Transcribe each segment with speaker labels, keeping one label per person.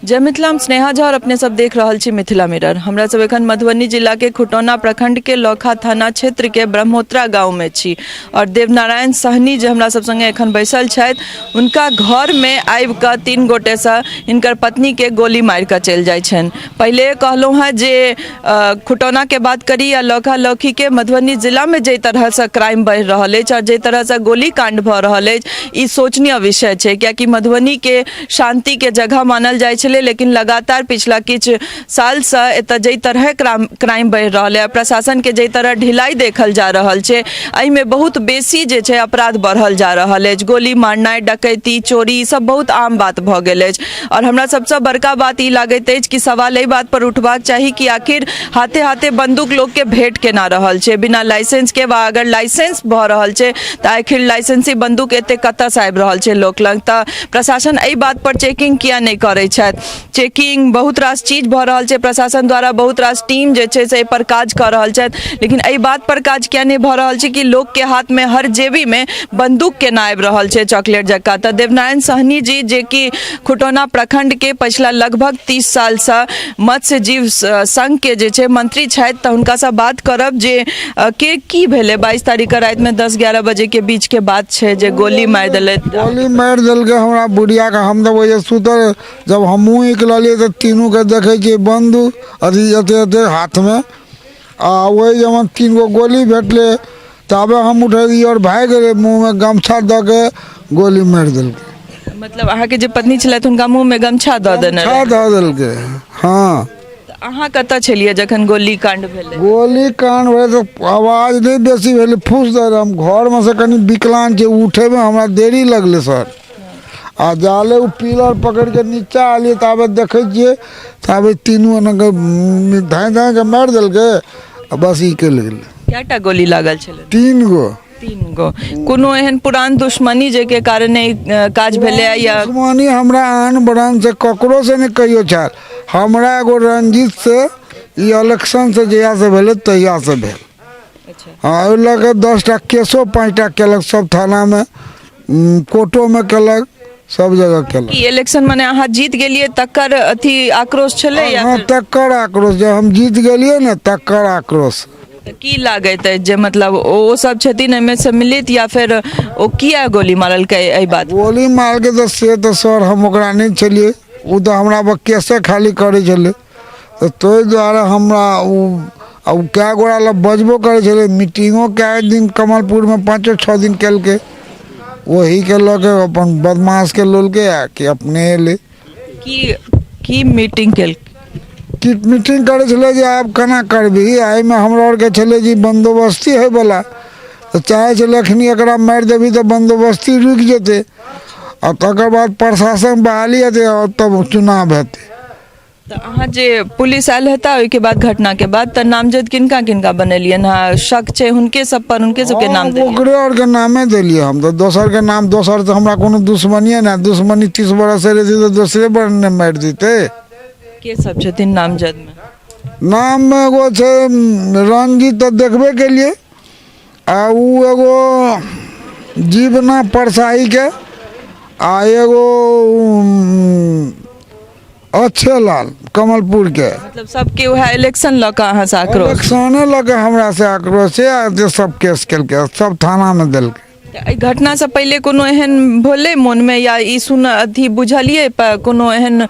Speaker 1: जय मिथिला, हम स्नेहा झा और अपने सब देख रहल छी मिथिला मिरर। हमरा सब एखन मधुबनी जिला के खुटौना प्रखंड के लौखा थाना क्षेत्र के ब्रह्मोत्रा गांव में छी और देवनारायण सहनी जे हमरा सब संगे एखन बैसल छथि, हुनका घर में आबि कऽ 3 गोटे से हिनकर पत्नी के गोली मारि कऽ चलि जाइ छनि। पहिले कहलहुँ हँ जे खुटौना के बात करी या लौखा लौखी के, मधुबनी जिला में जाहि तरह से क्राइम बढ़ि रहल अछि और जाहि तरह से गोली कांड भऽ रहल अछि, ई शोचनीय विषय छै, कियाकि मधुबनी के शांति के जगह मानल जाइ छलै, लेकिन लगातार पिछला किछु सालसँ एतऽ जाहि तरह क्राइम बढ़ि रहल है, प्रशासन के जाहि तरह ढिलाई देखल जा रहल छै, एहिमे बहुत बेसी जे छै अपराध बढ़ल जा रहल अछि। गोली मारनाइ, डकैती, चोरी, ई सब बहुत आम बात भऽ गेल अछि। और हमरा सबसँ बड़का बात ई लागैत अछि कि सवाल एहि बात पर उठबाक चाही कि आखिर हाथे हाथे बंदूक लोक के भेंट केना रहल छै बिना लाइसेंस के, वा अगर लाइसेंस भऽ रहल छै तऽ आखिर लाइसेंसी बंदूक एते कतऽसँ आबि रहल छै लोक लग? तऽ प्रशासन एहि बात पर चेकिंग किया नहि करै छथि? चेकिंग बहुत रास चीज भऽ रहल छै, प्रशासन द्वारा बहुत रास टीम जे छै से एहि पर काज कऽ रहल छथि, लेकिन एहि बात पर काज किया नहि भऽ रहल छै कि लोकके हाथमे हर जेबीमे बंदूक केना आबि रहल छै चॉकलेट जकाँ? तऽ देवनारायण सहनी जी, जे कि खुटौना प्रखंडके पछिला लगभग 30 सालसँ मत्स्यजीव संघके जे छै मंत्री छथि, तऽ हुनकासँ बात करब जे के की भेलै 22 तारीखके रातिमे 10-11 बजेके बीचके बात छै जे गोली मारि देलै।
Speaker 2: गोली मारि देलकै हमरा बुढ़ियाके। हम तऽ ओहि सुतल, जब हमहूँ निकललियै तऽ तीनूके देखै छियै बन्दूक अथी एते एते हाथमे, आ ओहि जमा 3 गो गोली भेटलै। ताबे हम उठलियै आओर भागि गेलै, मुँहमे गमछा दऽ के गोली मारि देलकै।
Speaker 1: मतलब अहाँके जे पत्नी छलथि हुनका मुँहमे गमछा दऽ देने
Speaker 2: गमछा दऽ देलकै, हँ।
Speaker 1: तऽ अहाँ कतऽ छलियै जखन गोली कांड भेलै?
Speaker 2: गोली कांड भेलै तऽ आवाज नहि बेसी भेलै, फूस दऽ। हम घरमे से कनि विकलांग छै, उठैमे हमरा देरी लगलै सर, आ जाले ओ पिलर पकड़िके नीचा एलियै ताबे देखै छियै ताबे तीनू एना कऽ धाँइ धाँइ कऽ मारि देलकै आ बस ई कयल गेलै।
Speaker 1: कएटा गोली लागल छलै?
Speaker 2: 3 गो।
Speaker 1: 3 गो। कोनो एहन पुरान दुश्मनी जाहिके कारण ई काज भेलै या?
Speaker 2: दुश्मनी हमरा आन ब्रांच से ककरो से नहि कहियो छल। हमरा एगो रंजीत से ई इलेक्शन से जहिया से भेलै तहिया से भेल। हँ, ओहि लऽ कऽ 10टा केसो 5टा केलक, सब थानामे, कोर्टोमे केलक, सब जगह केलक।
Speaker 1: की इलेक्शन मने अहाँ जीत गेलियै तकर अथी आक्रोश छलै या?
Speaker 2: हँ, तकर आक्रोश, जब हम जीत गेलियै ने तकर आक्रोश।
Speaker 1: तऽ की लागैत अछि जे मतलब ओ सब छथिन एहिमे सम्मिलित या फेर ओ किया गोली मारलकै एहि बात?
Speaker 2: गोली मारलकै तऽ से तऽ सर हम ओकरा नहि छलियै, ओ तऽ हमरा पर केसे खाली करै छलै, तऽ ताहि दुआरे हमरा ओ आ ओ कए गोरा लग बजबो करै छलै, मीटिंगो कए दिन कमलपुरमे 5-6 दिन केलकै, ओहीके लऽ कऽ अपन बदमाशके लोलकै आ कि अपने एलै।
Speaker 1: की की मीटिंग केलकै?
Speaker 2: की मीटिंग करै छलै जे आब केना करबही, एहिमे हमरा आरके छलै जे बन्दोबस्ती होइवला, तऽ चाहै छलै एखनी एकरा मारि देबही तऽ बन्दोबस्ती रुकि जेतै आ तकर बाद प्रशासन बहाली हेतै आ तब चुनाव हेतै।
Speaker 1: तऽ अहाँ जे पुलिस आयल हेता ओहिके बाद घटनाके बाद तऽ नामजद किनका किनका बनेलियनि हँ? शक छै हुनके सब पर, हुनके सबके नाम देलियै?
Speaker 2: ओकरे आरके नामे देलियै हम तऽ, दोसरके नाम दोसर तऽ हमरा कोनो दुश्मनिए नहि, दुश्मनी 30 बरस से रहतै तऽ दोसरे पर ने मारि देतै।
Speaker 1: के सब छथिन नामजदमे?
Speaker 2: नाममे एगो छै रणजीत तऽ देखबे केलियै, आ ओ एगो जीवना परसाहीके, आ एगो अच्छे लाल कमलपुर के।
Speaker 1: मतलब सबके वएह इलेक्शन लऽ कऽ अहाँ से आक्रोश?
Speaker 2: इलेक्शने लऽ कऽ हमरा से आक्रोश छै, आ जे सब केस केलकै सब थानामे देलकै।
Speaker 1: तऽ एहि घटनासँ पहिले कोनो एहन भेलै मोनमे या ई सुन अथी बुझलियै कोनो एहन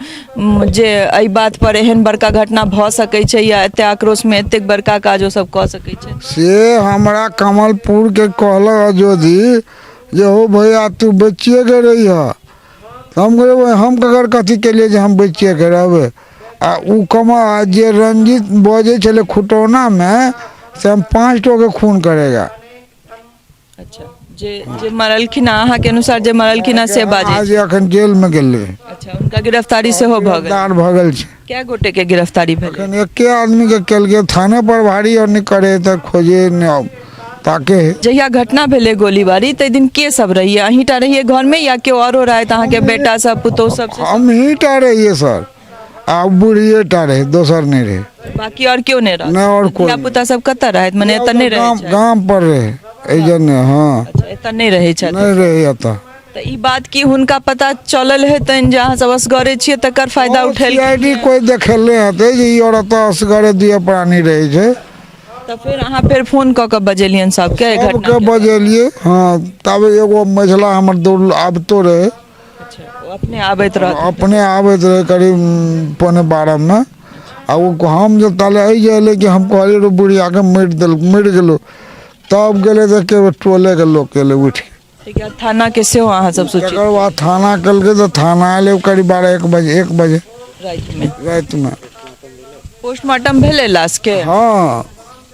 Speaker 1: जे एहि बात पर एहन बड़का घटना भऽ सकै छै या एते आक्रोशमे एतेक बड़का काज ओ सब कऽ सकै छै?
Speaker 2: से हमरा कमलपुरके कहलक अजोधी जे हो भैया तू बचिएके रहिह, हम कहलियै हम ककर कथी केलियै जे हम बचिएके रहबै। आ ओ कमा जे रंजीत बजै छलै खुटौनामे से हम 5 टोके खून करेगा।
Speaker 1: अच्छा, जे जे मरलखिन अहाँके अनुसार जे मरलखिन से बाजै
Speaker 2: आज अखन जेलमे गेलै।
Speaker 1: अच्छा, हुनका गिरफ्तारी सेहो भऽ गेल?
Speaker 2: गिरफ्तार भऽ गेल छै।
Speaker 1: कए गोटे के गिरफ्तारी भेलै?
Speaker 2: अखन एके आदमी के केलकै, थाने पर भारी और नहि करे तऽ खोजे नहि ताके।
Speaker 1: जहिया घटना भेलै गोलीबारी ताहि दिन के सब रहियै? अहींटा रहियै घरमे या केओ आरो रहथि, अहाँके बेटा सब, पुतोहु सब?
Speaker 2: हमही टा रहियै सर, आ बुढ़िए टा रहै, दोसर नहि रहै।
Speaker 1: बाकी और केओ नहि रहै?
Speaker 2: नहि, और कोई।
Speaker 1: धिया पुता सब कतऽ रहैत, मने एतऽ नहि रहै?
Speaker 2: गाम पर रहै, एहि जन। हँ।
Speaker 1: अच्छा, एतऽ नहि रहै छथि?
Speaker 2: नहि रहै एतऽ।
Speaker 1: तऽ ई बात की हुनका पता चलल हेतनि जे अहाँ सब असगरे छियै तकर फायदा उठेल?
Speaker 2: सीआईडी कोइ देखेले हेतै जे ई औरत असगरे दुए प्राणी रहै छै।
Speaker 1: तऽ फेर अहाँ फेर फोन कऽ कऽ बजेलियनि सबके एहि घटना?
Speaker 2: सबके बजेलियै, हँ। तब एगो मझिला हमर दौड़ आबितो रहै।
Speaker 1: अच्छा, ओ अपने आबैत रहत?
Speaker 2: अपने आबैत रहै करीब 11:45मे। आ ओ हम जे ताले एहि जे एलै कि हम कहलियै रो बुढ़ियाके मरि देल, मरि गेलौ। तब गेलै तऽ के टोलेके लोक एलै उठि।
Speaker 1: ठीक है, थाना के सेहो अहाँ सब सूचित?
Speaker 2: तकर बाद थाना केलकै तऽ थाना एलै करीब 12 1 बजे, 1 बजे
Speaker 1: रातिमे।
Speaker 2: रातिमे।
Speaker 1: पोस्टमार्टम भेलै लाश के?
Speaker 2: हँ,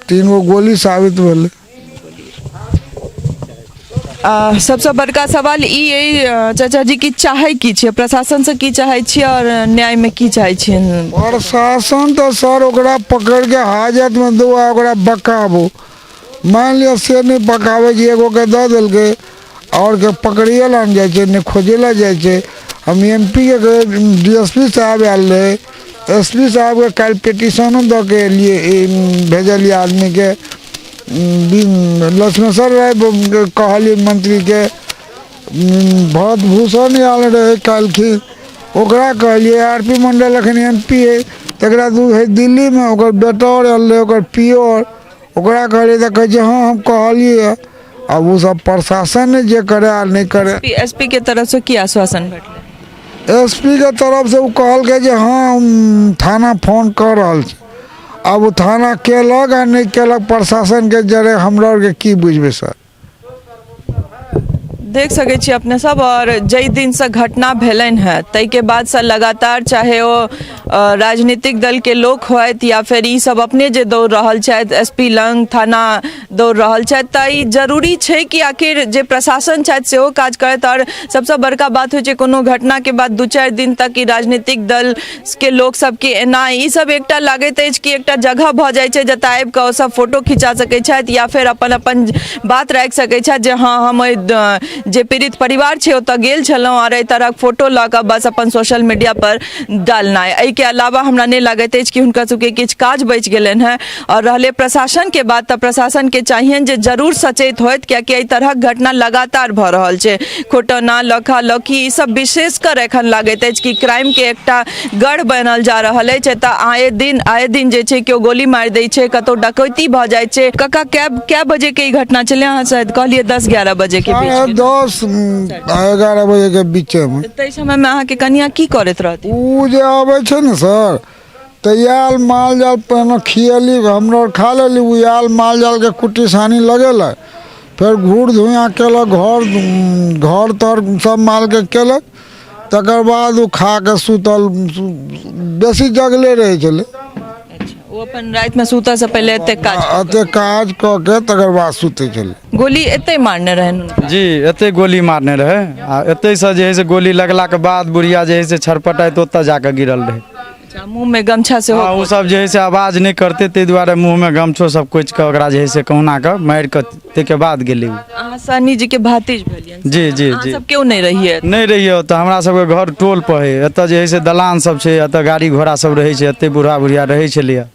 Speaker 2: 3 गो गोली साबित भेलै।
Speaker 1: सबसँ बड़का सवाल ई अइ चाचा जी कि चाहै की छियै प्रशासनसँ, की चाहै छियै आओर न्यायमे की चाहै छियै?
Speaker 2: प्रशासन तऽ सर ओकरा पकड़िके हाजतमे दू आ ओकरा बकाबू। मानि लिअ से नहि पकाबै छै, एगोके दऽ देलकै आओर के पकड़िए लए जाइ छै, नहि खोजै लए जाइ छै। हम एम पी के डी एस पी साहब आयल रहै, एस पी साहबके काल्हि पिटिशनो दऽ के एलियै, भेजलियै आदमीके। लक्ष्मेश्वर राय कहलियै मन्त्रीके, भरत भूषण आयल रहै काल्हिखिन, ओकरा कहलियै। आर पी मण्डल एखन एम पी हइ, तकरा दू हइ दिल्लीमे, ओकर बेटो आओर आयल रहै, ओकर पी ओ आओर, ओकरा कहलियै तऽ कहै छै हँ हम कहलियै। आब ओ सब प्रशासन जे करे आ नहि करे।
Speaker 1: एस पी के तरफसँ की आश्वासन भेटलै?
Speaker 2: एस पी के तरफसँ ओ कहलकै जे हँ हम थाना फोन कऽ रहल छी। आब ओ थाना केलक आ नहि केलक, प्रशासनके जरे हमरा आरके की बुझबै सर।
Speaker 1: देख सकै छी अपने सब, आओर जाहि दिनसँ घटना भेलनि हेँ ताहिके बादसँ लगातार चाहे ओ राजनीतिक दलके लोक होथि या फेर ई सब अपने जे दौड़ रहल छथि एस पी लग, थाना दौड़ रहल छथि, तऽ ई जरूरी छै कि आखिर जे प्रशासन छथि सेहो काज करथि। आओर सबसँ बड़का बात होइ छै कोनो घटनाके बाद 2-4 दिन तक ई राजनीतिक दलके लोक सबके एना ई सब एकटा लागैत अछि कि एकटा जगह भऽ जाइ छै जतऽ आबि कऽ ओ सब फोटो खिचा सकै छथि या फेर अपन अपन बात राखि सकै छथि जे हँ हम एहि जे पीड़ित परिवार छै ओतऽ गेल छलहुँ, आओर एहि तरहक फोटो लऽ कऽ बस अपन सोशल मीडिया पर डालनाइ। एहिके अलावा हमरा नहि लागैत अछि कि हुनका सबके किछु काज बचि गेलनि हेँ। आओर रहलै प्रशासनके बात, तऽ प्रशासनके चाहियनि जे जरूर सचेत होथि, कियाकि एहि तरहक घटना लगातार भऽ रहल छै। खोटौना, लौखा लौखी ई सब विशेषकर एखन लागैत अछि कि क्राइमके एकटा गढ़ बनल जा रहल अछि। एतऽ आए दिन जे छै केओ गोली मारि दै छै, कतहु डकैती भऽ जाइ छै। काका, कै बजेके ई घटना छलै? अहाँ शायद कहलियै 10-11 बजेके बीच।
Speaker 2: 10:30 11 बजेके बीचेमे।
Speaker 1: ताहि समयमे अहाँके कनिया की करैत रहती?
Speaker 2: ओ जे आबै छै ने सर, तऽ आयल माल जाल पहिने खियेली, हमरा आर खा लेली, ओ आयल माल जालके कुट्टी सानी लगेलक, फेर घूर धुइयाँ केलक, घर तर सब मालके केलक, तकर बाद ओ खा कऽ सुतल। बेसी जगले रहै छलै।
Speaker 1: अच्छा, ओ अपन रातिमे सुतऽसँ पहिले एतेक काज?
Speaker 2: एतेक काज कऽ के तकर बाद सुतै छलै।
Speaker 1: गोली एतै मारने रहनि हुनका?
Speaker 3: जी, एतै गोली मारने रहै आ एतैसँ जे है से गोली लगलाके बाद बुढ़िया जे है से छटपटाइत ओतऽ जाकऽ गिरल रहै।
Speaker 1: अच्छा, मुँहमे गमछा सेहो?
Speaker 3: हँ, ओ सब जे है से आवाज नहि करतै ताहि दुआरे मुँहमे गमछो सब कोचि कऽ ओकरा जे है से कहुना कऽ मारि कऽ ताहिके बाद गेलै।
Speaker 1: अहाँ सहनी जी के भातिज भेलियनि?
Speaker 3: जी जी।
Speaker 1: अहाँ
Speaker 3: जी।
Speaker 1: सब केओ नहि रहियै?
Speaker 3: नहि रहियै ओतऽ, हमरा सबके घर टोल पर है। एतऽ जे है से दलान सब छै, एतऽ गाड़ी घोड़ा सब रहै छै, एतै बूढ़ा बुढ़िया रहै छलैया।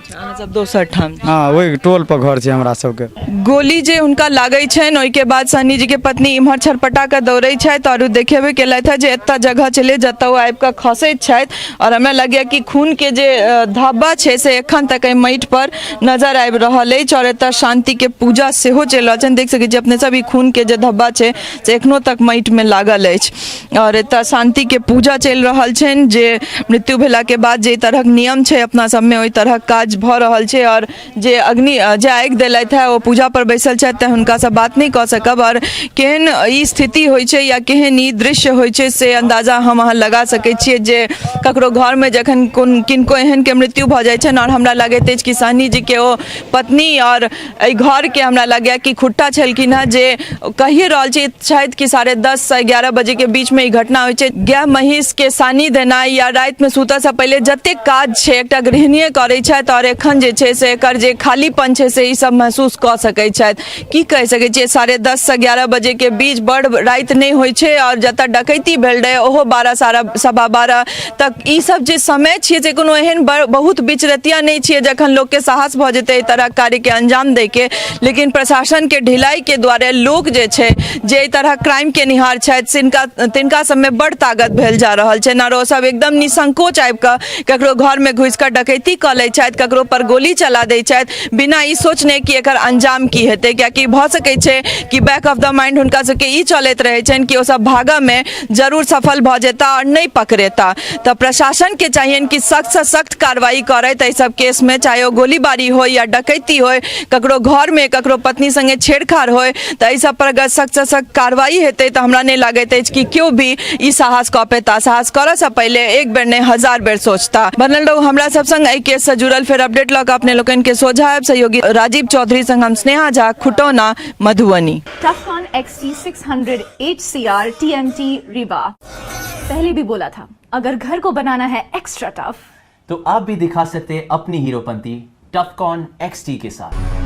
Speaker 1: अहाँ सब दोसर ठाम?
Speaker 3: हँ, ओहि टोल पर घर छै हमरा सबके।
Speaker 1: गोली जे हुनका लागै छनि ओहिके बाद सहनी जी के पत्नी इम्हर छटपटा कऽ दौड़ै छथि आओर ओ देखेबे केलथि हँ जे एतऽ जगह छलै जतऽ ओ आबि कऽ खसैत छथि। आओर हमरा लगैए कि खूनके जे धब्बा छै से एखन तक एहि माटि पर नजर आबि रहल अछि आओर एतऽ शान्तिके पूजा सेहो चलि रहल छनि। देख सकै छी अपने सब, ई खूनके जे धब्बा छै से एखनो तक माटिमे लागल अछि आओर एतऽ शान्तिके पूजा चलि रहल छनि। जे मृत्यु भेलाके बाद जे तरहक नियम छै अपना सबमे ओहि तरहक काज भऽ रहल छै। आओर जे अग्नि जे आगि देलथि है ओ पूजा पर बैसल छथि, तऽ हुनकासँ बात नहि कऽ सकब। आओर केहन ई स्थिति होइ छै या केहन ई दृश्य होइ छै से अन्दाजा हम अहाँ लगा सकै छियै जे ककरो घरमे जखन कोन किनको एहनके मृत्यु भऽ जाइ छनि। आओर हमरा लगैत अछि कि सहनी जीके ओ पत्नी आओर एहि घरके हमरा लगैए कि खुट्टा छलखिन हेँ जे कहिए रहल छी छथि कि 10:30सँ 11 बजेके बीचमे ई घटना होइ छै। गाय महिषके सानी देनाइ या रातिमे सुतऽसँ पहिले जतेक काज छै एकटा गृहिणीए करै छथि। आओर एखन जे छै से एकर जे खालीपन छै से ई सब महसूस कऽ सकै छथि। की कहि सकै छियै, 10:30 से 11 बजे के बीच बड़ राति नहि होइ छै आओर जतऽ डकैती भेल रहै ओहो 12 12:15 तक। ई सब जे समय छियै से कोनो एहन बहुत बिचरतिया नहि छियै जखन लोकके साहस भऽ जेतै एहि तरहक कार्यके अंजाम दैके। लेकिन प्रशासनके ढिलाइके दुआरे लोक जे छै जे एहि तरहक क्राइम केनिहार छथि तिनका सबमे बड़ ताकत भेल जा रहल छै आर ओ सब एकदम निसंकोच आबि कऽ ककरो घरमे घुसि कऽ डकैती कऽ लै छथि, ककरो पर गोली चला दै छथि बिना ई सोचने कि एकर अंजाम की हेतै। कियाकि भऽ सकै छै कि बैक ऑफ the mind हुनका सबके ई चलैत रहै छनि कि ओ सब भागऽमे जरूर सफल भऽ जेता आओर नहि पकड़ेता। तऽ प्रशासनके चाहियनि कि सख्तसँ सख्त कार्रवाई करथि एहि सब केसमे, चाहे ओ गोलीबारी होइ या डकैती होइ, ककरो घरमे ककरो पत्नी सङ्गे छेड़छाड़ होइ, तऽ एहि सब पर अगर सख्तसँ सख्त कार्रवाई हेतै तऽ हमरा नहि लागैत अछि कि केओ भी ई साहस कऽ पेता। साहस करऽसँ पहिले एक बेर नहि 1000 बेर सोचता। बनल रहू हमरा सब संग, एहि केससँ जुड़ल फेर अपडेट लऽ कऽ अपने लोकनिके सोझा आयब। सहयोगी राजीव चौधरी संग हम Sneha Jha, Khutauna, Madhubani.
Speaker 4: Tufcon XT600 HCR TMT Rebar। पहले भी बोला था, अगर घर को बनाना है एक्स्ट्रा टफ
Speaker 5: तो आप भी दिखा सकते हैं अपनी हीरोपंती टफकॉन XT के साथ।